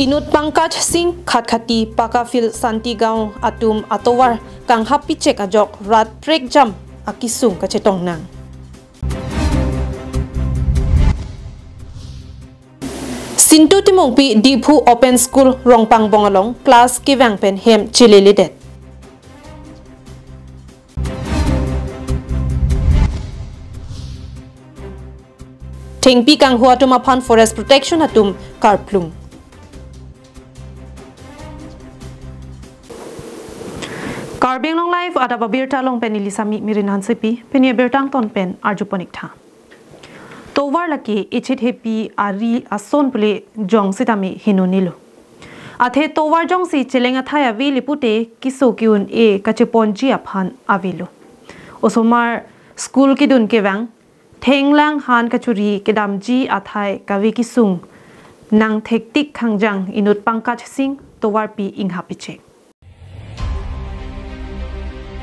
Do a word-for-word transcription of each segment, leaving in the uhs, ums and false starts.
Inut Pankaj Singh Khatkhati Paka Field Santigaon atum atovar kanghap pichek ajok rat prekjam akisung kachetong nang. Sintu Timungpi Diphu Open School Rongpangbong along class kevang pen hem cheleledet. Thengpi kanghu atum aphan Forest Protection atum karplung. Karbi Anglong Live adap abirta along pen neli Sami Mirin Hansepi, pini abirta angton pen arjupon ik tha. Tovar lake echet hepi ari ason pule jong sitame heno nilo. Athe tovar jongsi cheleng athai avele pute keso ke-un-e kacheponji aphan avelo. Osomar school kedun kevang, thenglang han kachuri kedamji athai kave kesung nang thektik khangjang inut Pankaj Singh tovarpi inghap pichek.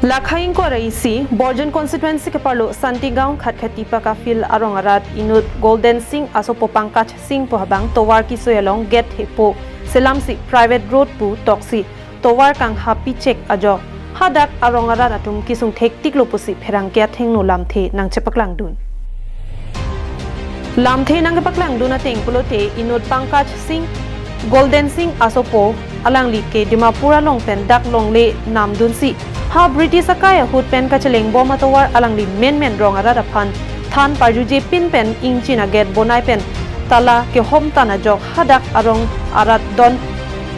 Lakha ingkoi ra isi, Borjan constituency keparlo Santigaon Khatkhati Paka Field arong arat inut Golden Singh asopo Pankaj Singh pu abang tovar kesoi along gate hepo selamsi private road pu toksi tovar kanghap pichek ajok hadak arong arat atum kesung thektiklo pusi pherangke athengno lamthe nangchepaklangdun. Lamthe nangkepaklangdun ateng pulote inut Pankaj Singh, Golden Singh asopo, alangli ke Dimapur along pen dak longle namdunsi ha British akai ahut pen kachelengbom atovar alangli menmen rong arat aphan than parjuje pin pen ingchin a-gate bonai pen tala kehom tan ajok hadak arong arat don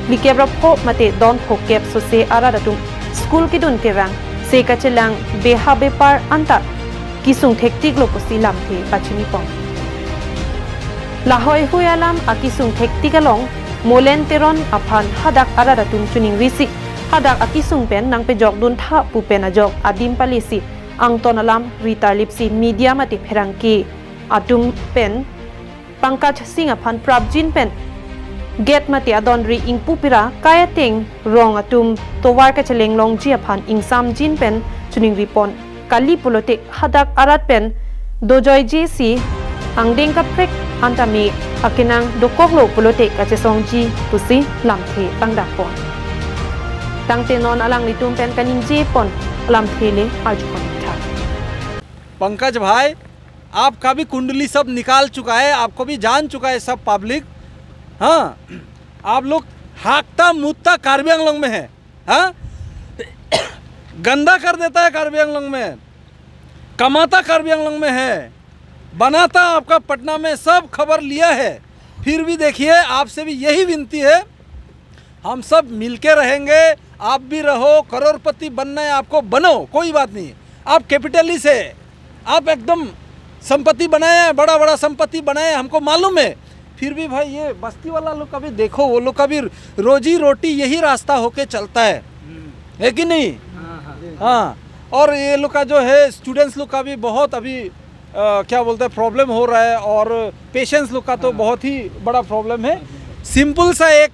phlikep ra pho mate don phokep sose arat atum school kedun kevang se kachelang beha bepar anta kesung thektiklo pusi lamthe pachinipon. Lahaihui alam akesung thektik along Molen Teron aphan hadak arat atum chuningrisi hadak akesung pen nangpejokdun tha pu pen ajok adim palisi angton alam ritarlipsi media mate pherangke atum pen Pankaj Singh aphan prapjin pen gate mate adonri ingpu pira kai ateng rong atum tovar kacheleng longji aphan ingsamjin pen chuningripon kali pulote hadak arat pen dojoijesi angdeng kaprek antame akenang dokoklo pulote kachesongji pusi lamthe pangdakpon. Tangte non alanglitum pen kaningjepon lamthe le arjupon tha. Pankaj भाई, आपका भी कुंडली सब निकाल चुका है, आपको भी जान चुका है सब पब्लिक। हाँ, आप लोग हाकता मुतता कार्बी आंगलोंग में है, हाँ? गंदा कर देता है कार्बी आंगलोंग में, कमाता कार्बी आंगलोंग में है, बनाता आपका पटना में, सब खबर लिया है। फिर भी देखिए, आपसे भी यही विनती है, हम सब मिलके रहेंगे। आप भी रहो, करोड़पति बनना है आपको, बनो, कोई बात नहीं। आप कैपिटलिस्ट है, आप एकदम संपत्ति बनाया है, बड़ा बड़ा संपत्ति बनाया है, हमको मालूम है। फिर भी भाई, ये बस्ती वाला लोग का भी देखो, वो लोग का भी रोजी रोटी यही रास्ता होके चलता है, है कि नहीं? हाँ, हाँ। हाँ, और ये लोग का जो है, स्टूडेंट्स लोग का भी बहुत अभी, अ, क्या बोलते हैं, प्रॉब्लम हो रहा है, और पेशेंट्स लोग का तो बहुत ही बड़ा प्रॉब्लम है। सिंपल सा एक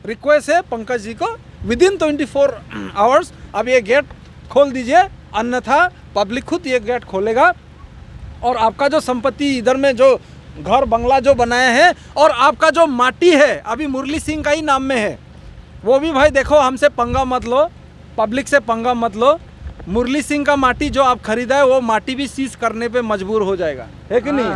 रिक्वेस्ट है पंकज जी को, with in twenty four hours आप ये गेट खोल दीजिए, अन्यथा पब्लिक खुद ये गेट खोलेगा। और आपका जो संपत्ति इधर में जो घर बंगला जो बनाया है और आपका जो माटी है अभी मुरली सिंह का ही नाम में है, वो भी भाई देखो, हमसे पंगा मत लो, पब्लिक से पंगा मत लो। मुरली सिंह का माटी जो आप खरीदा है, वो माटी भी सीज करने पे मजबूर हो जाएगा, है कि नहीं?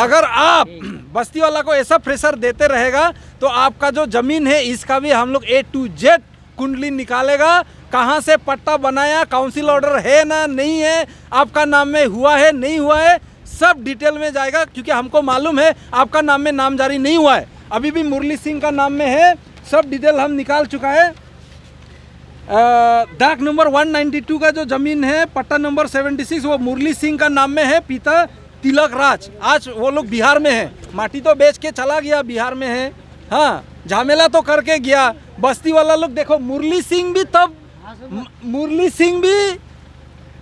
अगर आप बस्ती वाला को ऐसा प्रेशर देते रहेगा तो आपका जो जमीन है, इसका भी हम लोग ए टू जेड कुंडली निकालेगा। कहाँ से पट्टा बनाया, काउंसिल ऑर्डर है ना नहीं है, आपका नाम में हुआ है नहीं हुआ है, सब डिटेल में जाएगा, क्योंकि हमको मालूम है आपका नाम में नामजारी नहीं हुआ है, अभी भी मुरली सिंह का नाम में है। सब डिटेल हम निकाल चुका है। अ, दाग नंबर वन नाइंटी टू का जो जमीन है, पट्टा नंबर सेवेंटी सिक्स, वो मुरली सिंह का नाम में है, पिता तिलक राज। आज वो लोग बिहार में है, माटी तो बेच के चला गया, बिहार में है। हाँ, झमेला तो करके गया। बस्ती वाला लोग देखो, मुरली सिंह भी तब, म-, मुरली सिंह भी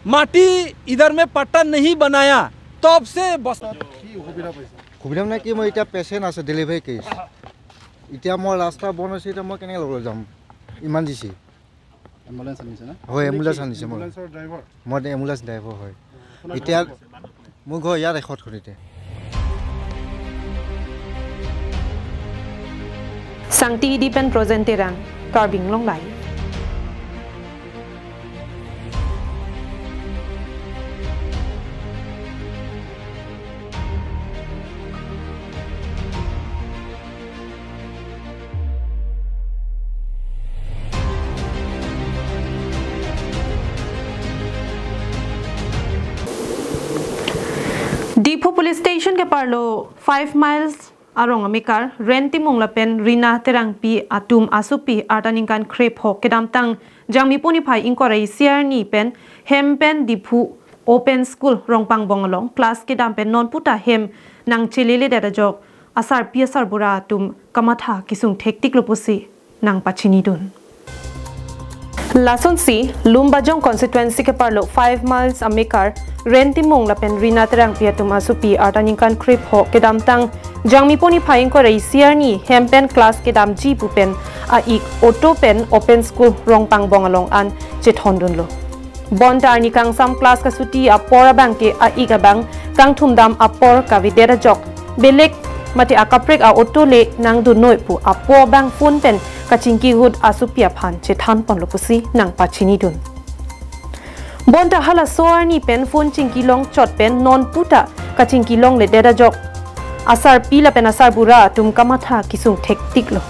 माटी इधर में पट्टा नहीं बनाया, तब से बस। সুবিধা মানে কি, মই এতিয়া পেচেণ্ট আছে, ডেলিভাৰী কেছ। এতিয়া মই ৰাস্তা বন্ধ হৈছে, এতিয়া মই কেনেকৈ ল'বলৈ যাম? ইমাৰ্জেঞ্চি। এম্বুলেন্স আনিছে না? হয়, এম্বুলেন্স আনিছে মই। এম্বুলেন্সৰ ড্ৰাইভাৰ? মই এম্বুলেন্স ড্ৰাইভাৰ হয়। আপোনাৰ এতিয়া ঘৰ ক'ত? মোৰ ঘৰ ইয়াত এশত খুটিতে। Sangti Hidi pen Projen Terang, Karbi Anglong Live. Diphu Police Station keparlo five miles arong amekar Ren Timung lapen Rina Terangpi atum asopi arta ningkan krepho kedamtang Jangmipo niphai ingkoi ra isi arni pen hem pen Diphu Open School Rongpangbong along class kedam pen non puta hem nangcheleledet ajok asarpi asarbura atum kamatha kesung thektiklo pusi nangpachinidun. Lasonsi Lumbajong constituency keparlo five miles amekar Ren Timung lapen Rina Terangpi atum asopi arta ningkan krepho kedamtang Jangmipo niphai ingkoi ra isi arni hem pen class kedamji pu pen a-ik auto pen Open School Rongpangbong along an chethondunlo. Bonta arni kangsam class kasuti apor abangke a-ik abang kangthumdam apor kavedet ajok belek mate akaprek a-auto le nangdunnoi pu apo abang phone pen kachingki ahut asopi aphan chethanponlo pusi nangpachinidun. Bonta halaso arni pen phone chingkilong chot pen non puta kachingkilongledet ajok asarpi lapen asarbura atum kamatha kesung thektiklo.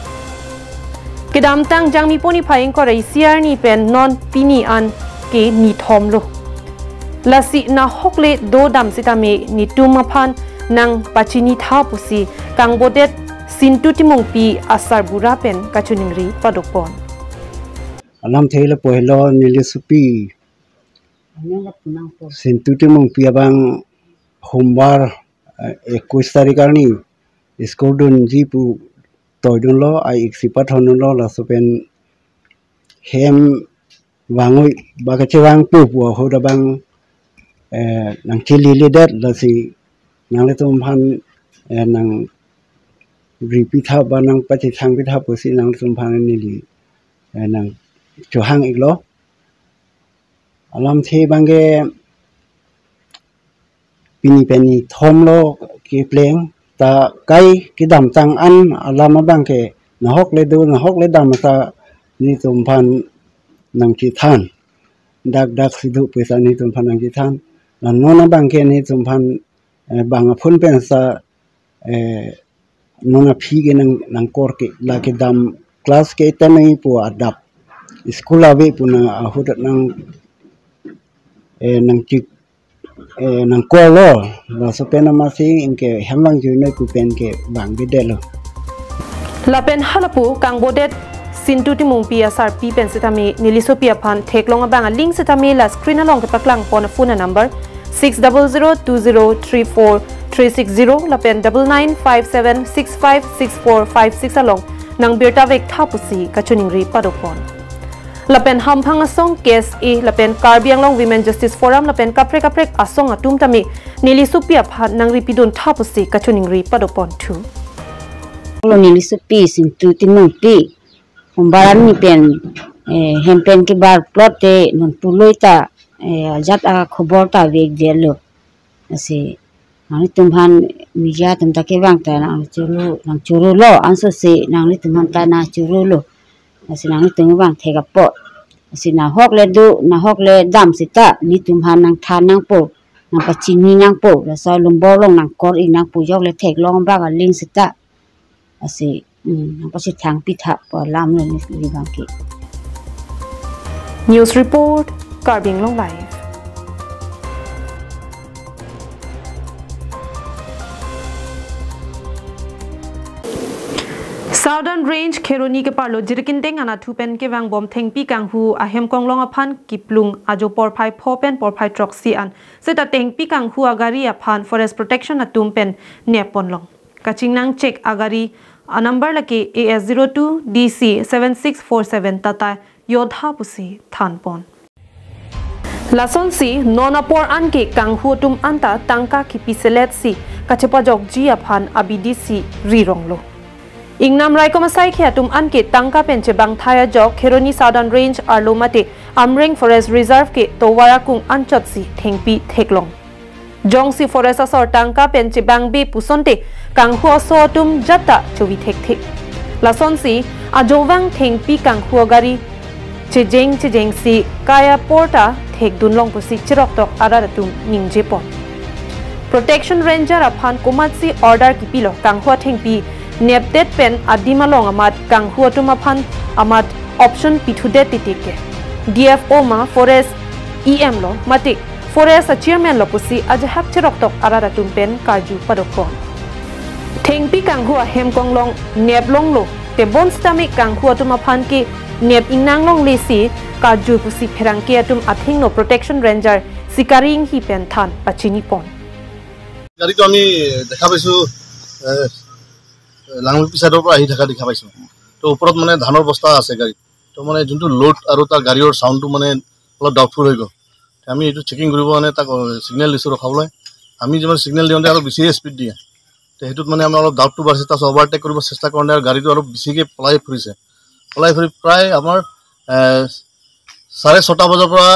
Kedamtang Jangmipo niphai ingkoi ra isi arni pen non pini an ke nithomlo. Lasi nahok le dodam sitame netum aphan nangpachinitha pusi kangbodet Sintu Timungpi asarbura pen kachiningri padopon. Alamthe lapu helo neli sopi Sintu Timungpi abang hombar, eh, ekuis tarik arni school dunji pu toidunlo, a-ik si pathondunlo, laso pen hem vangoi ba kachevangpo pu ahut abang, eh, nangcheleledet, lasi nanglitum aphan, eh, nangri pitha ba nangpachethang pitha pusi nanglitum aphan neli, eh, nangchohang-iklo. Alamthe abangke pini pen nithomlo kepleng, ta kai kedamtang an alam abangke nahok le do nahok le dam ta netum aphan nangchethan. Dak dak si do pu ta netum aphan nangchethan. La non abangke netum aphan, eh, bang aphun pen sa, eh, non aphi ke nang, nangkor ke, la kedam class ke tame pu adap school ave pu nang ahut nang, eh, nangchik, eh, nangkorlo, laso pen amatsi anke hem vangjuinoi pu pen ke vangvedetlo. Lapen halapu kangbodet Sintu Timungpi asarpi pen sitame neli sopi aphan theklong abang aling sitame la screen along kepaklangpon phone number six double zero two zero three four three six zero lapen double nine five seven six five six four five six along nangbirta vektha pusi kachiningri padopon. Lapen hamphang asong K S A lapen Karbi Anglong Women Justice Forum lapen kaprek kaprek asong atum tame neli sopi aphan nangri piduntha pusi kachiningri padoponthu. Lo neli sopi Sintu Timungpi. Hombar arni pen, eh, hem pen kebar plot te non puloi ta, eh, ajat akhobor ta vekdetlo. Lasi nanglitum aphan media atum ta kevang ta nangchoro, nangchorolo, ansose nanglitum aphan ta nangchorolo. Lasi nanglitum vang thek apot. Lasi nahok le do, nahok le dam seta netum aphan nangthan nangpo, nangpachini nangpo. Laso lumbor along nangkor-ik nangpo, jok le theklong abang aling seta. Lasi, mm, nangpachethang pitha pu alam lo neli abangke. News report, Karbi Anglong Live. Southern Range Kheroni keparlo Jirikindeng anatthu pen kevangbom thengpi kanghu ahem konglong aphan kiplung ajo porphai pho pen porphai throksi an seta thengpi kanghu agari aphan Forest Protection atum pen nepponlong. Kachingnang chek agari anumber lake A S zero two D C seven six four seven Tata yotha pusi thanpon. Lasonsi non apor anke kanghu atum anta tangka kipiseletsi kachepajokji aphan abidi si rironglo. Ingnam raikom asaikhi atum anke tangka pen chebangthai ajok Kheroni Southern Range arlo mate Amreng Forest Reserve ke tovar akung anchotsi thengpi theklong. Jongsi forest asor tangka pen chebangbe pusonte kanghu aso atum jat ta chovi thekthe. Lasonsi ajovang thengpi kanghu agari chejeng chejengsi kai apor ta thekdunlong pusi cheroktok arat atum ningjepon. Protection Ranger aphan komatsi order kipilo kanghu athengpi nepdet pen adim along amat kanghu atum aphan amat option pithudet titike. D F O ma forest E M lo mate forest a chairman lo pusi ajahak cheroktok arat atum pen karju padokpon. Thengpi kanghu ahem konglong neplonglo, tebon sitame kanghu atum aphan ke nep ingnanglonglesi karju pusi pherangke atum athengno Protection Ranger Sikari Enghi pen than pachinipon. গাড়ীটো আমি দেখা পাইছো, এ, লাংলুপি চাইডৰ পৰা আহি থকা দেখা পাইছো। তো ওপৰত মানে ধানৰ বস্তা আছে গাড়ীত। তো মানে যোনটো লোড আৰু তাৰ গাড়ীৰ চাউণ্ডটো মানে অলপ ডাউটফুল হৈ গ'ল। আমি এইটো চেকিং কৰিব কাৰণে তাক, অ, ছিগনেল দিছো ৰখাবলৈ। আমি যিমান ছিগনেল দিওঁতে আৰু বেছিয়ে স্পীড দিয়ে। তো সেইটোত মানে আমাৰ অলপ ডাউটটো বাঢ়িছে। তাৰপিছত অভাৰটেক কৰিব চেষ্টা কৰোঁতে আৰু গাড়ীটো অলপ বেছিকে পলাই ফুৰিছে। পলাই ফুৰি প্ৰায় আমাৰ, এ, চাৰে ছটা বজাৰ পৰা,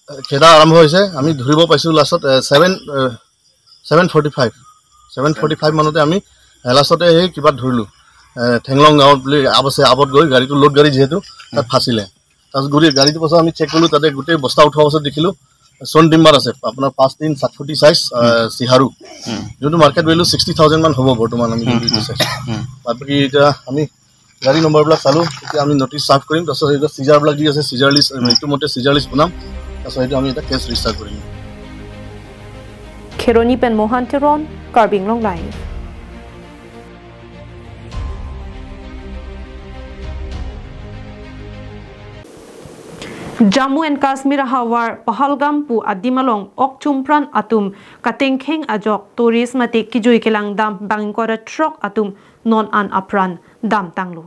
এ, খেদা আৰম্ভ হৈছে। আমি ধৰিব পাইছো লাষ্টত, uh, seven, uh, seven forty five, seven forty five মানতে আমি, এ, লাষ্টতে সেই কিবা ধৰিলো, এ, ঠেংলং গাঁৱত বুলি আব আছে, আবত গৈ গাড়ীটো লোড গাড়ী যিহেতু তাত ফাঁচিলে। তাৰপিছত ঘূৰি গাড়ীটো পাছত আমি চেক কৰিলো, তাতে গোটেই বস্তা উঠোৱা পাছত দেখিলো চন টিম্বাৰ আছে, আপোনাৰ পাঁচ টিন সাত ফুটি চাইজ, আ, চিহাৰু, যোনটো মাৰ্কেট ভেলু ছিক্সটি থাউজেণ্ড মান হ'ব বৰ্তমান আমি যোনটো চাইছো। বাদ বাকী এতিয়া আমি গাড়ী নম্বৰবিলাক চালো, এতিয়া আমি নটিচ চাৰ্ভ কৰিম। তাৰপিছত এইটো চিজাৰবিলাক দি আছে, চিজাৰ লিষ্ট, মৃত্যু মতে চিজাৰ লিষ্ট বনাম। তাৰপিছত এইটো আমি এটা case register Karim. Kheroni pen Mohan Teron, Karbi Anglong Live. Jammu and Kashmir ahavar Pahalgam pu adim along ok chumpran atum katengkheng ajok tourist mate kijui kelangdam bang ingkoi ra throk atum non an apran damtanglo.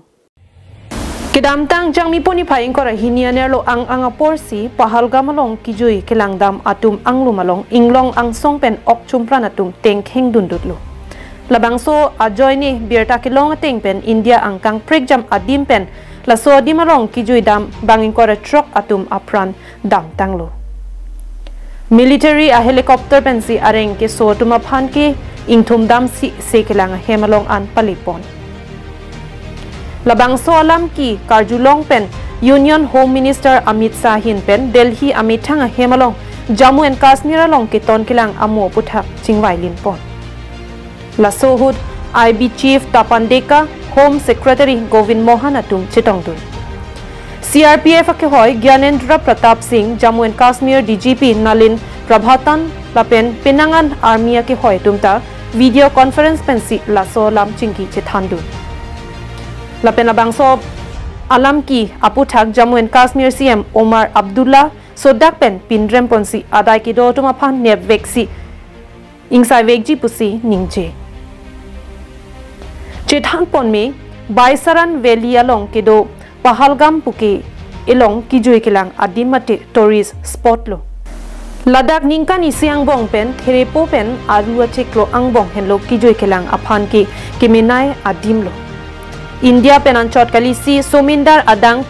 Kedamtang Jangmipo niphai ingkoi ra hini anerlo ang-ang aporsi Pahalgam along kijui kelangdam atum anglum along inglong angsong pen ok chumpran atum tengkheng dundutlo. Labangso ajoine birta kelong ateng pen India angkang prekjam adim pen laso adim along kijuidam bang ingkoi ra throk atum apran damtanglo. Military a helicopter pensi areng keso atum aphan ke ingthumdamsi se kelang ahem along an palepon. Labangso alam ke karjulong pen Union Home Minister Amit Shah ahin pen Delhi amethang ahem along Jammu and Kashmir along keton kelang amo aputhak chingvailinpon. Laso ahut I B Chief Tapan Deka, Home Secretary Govind Mohan atum chetongdun. C R P F akehoi Gyanendra Pratap Singh, Jammu and Kashmir D G P Nalin Prabhatan lapen penang an army akehoi atum ta video conference pensi laso alam chingki chethandun. Lapen labangso alam ke aputhak Jammu and Kashmir C M Omar Abdullah sodak pen pinrem ponsi adai kedo atum aphan nepveksi ingsaivekji pusi ningje. Chethanpon me, Baisaran Valley along kedo Pahalgam puke elong kijui kelang adim mate tourist spot lo. Ladak ningkan isi angbong pen therepo pen aru achiklo angbong henlo kijui kelang aphan ke kemenei adim lo. India pen anchot kalisi somindar adang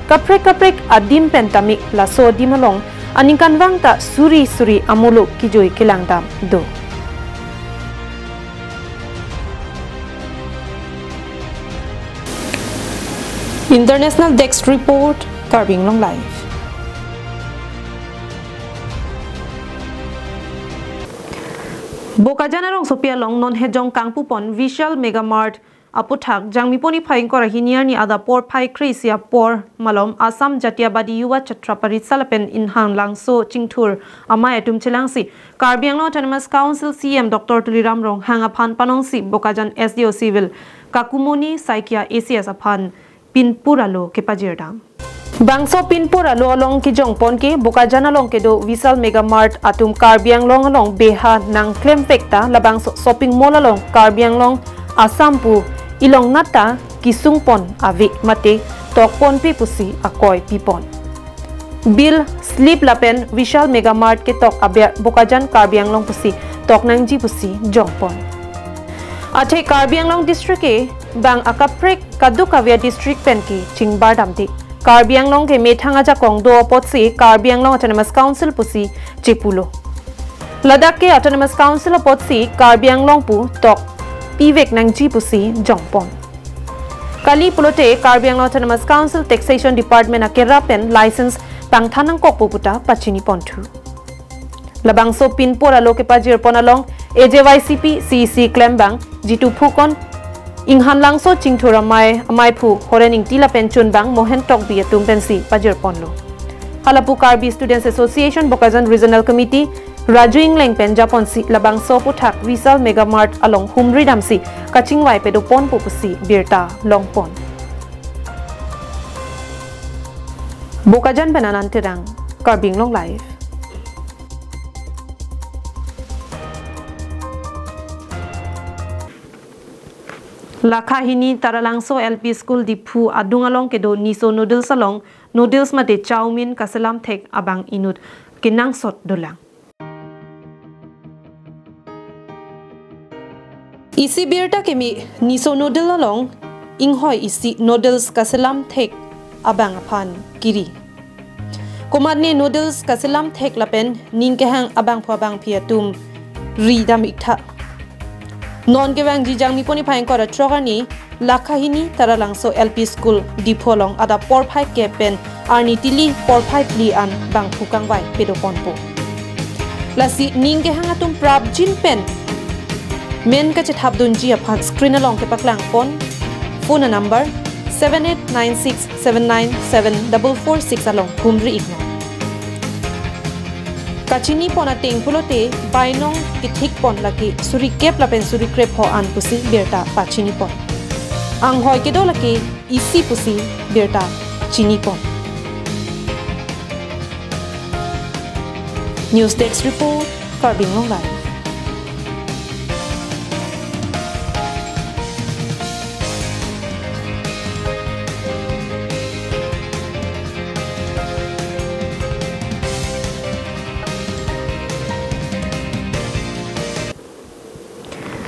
kaprek kaprek adim pen tame laso adim along aningkanvang ta suri suri amuluk kijui kelangdam do. International Desk Report, Karbi Anglong Live. Bokajan arongsopi along non hejong kangpupon Vishal Mega Mart aputhak Jangmipo niphai ingkoi ra hini arni adap porphai kre-isi apor malom Assam Jatiabadi Yuva Chhatra Parishad lapen Inhang Langso Chingthur amei atum chelangsi Karbi Anglong Autonomous Council C E M Doctor Tuliram Ronghang aphan panongsi Bokajan S D O Civil Kakumoni Saikia A C S aphan pinpur alo kepajirdam. Bangso pinpur alo along kejongpon ke Bokajan along kedo Vishal Mega Mart atum Karbi Anglong along beha nangklemvek ta labangso shopping mall along Karbi Anglong Assam pu ilongnat ta kesungpon ave mate tokponpe pusi akoi pipon. Bill, slip lapen Vishal Mega Mart ketok aber Bokajan Karbi Anglong pusi toknangji pusi jongpon. Athe Karbi Anglong district ke bang akaprek kadokave a district pen ke chingbardamde. Karbi Anglong ke methang ajakong do apotsi Karbi Anglong Autonomous Council pusi chepulo. Ladak ke Autonomous Council apotsi Karbi Anglong pu tokpivek nangji pusi jongpon. Kali pulote Karbi Anglong Autonomous Council Taxation Department akerap pen license pangthan nangkokpo puta pachini ponthu. Labangso pinpur alo kepajir pon along A J Y C P C E C klembang Jitu Phukon, Inghan Langso Chingthur amei, ameiphu Horen Ingti lapen chunbang Mohen Tokbi atum pensi pajir ponlo. Halapu Karbi Students Association Bokajan Regional Committee Raju Ingleng pen japonsi labangso aputhak Vishal Mega Mart along humri damsi kachingvai pado ponpo pusi birta longpon. Bokajan pen Anand Terang, Karbi Anglong Live. Lakha hini Taralangso L P School Diphu adung along kedo Niso Noodles along noodles mate chowmein kaselam thek abang inut kenangsot dolang. Isi birta keme Niso Noodle along inghoi isi noodles kaselam thek abang aphan kiri. Komatne noodles kaselam thek lapen ning kehang abangphu abangphi atum ri dam iktha. Non kevangji Jangmi poni phai ingkoi ra throk arni Lakha hini Taralangso L P School Diphu along adap porphai kep pen arni tili porphai phli an bangphu kangvai pado ponpo. Lasi ning kehang atum prapjin pen men kachethap dunji aphan screen along kepaklang pon phone number seven eight nine six seven nine seven double four six along humri iknon. Kachini pon ateng pulote bainong kethik pon lake suri kep lapen suri krep ho an pusi birta pachini pon. Anghoi kedo lake isi pusi birta chini pon. News Desk Report, Karbi Anglong Live.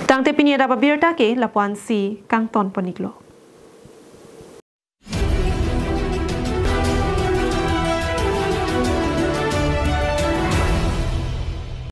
Tangte pini adap abirta ke lapu-ansi kangton pon iklo.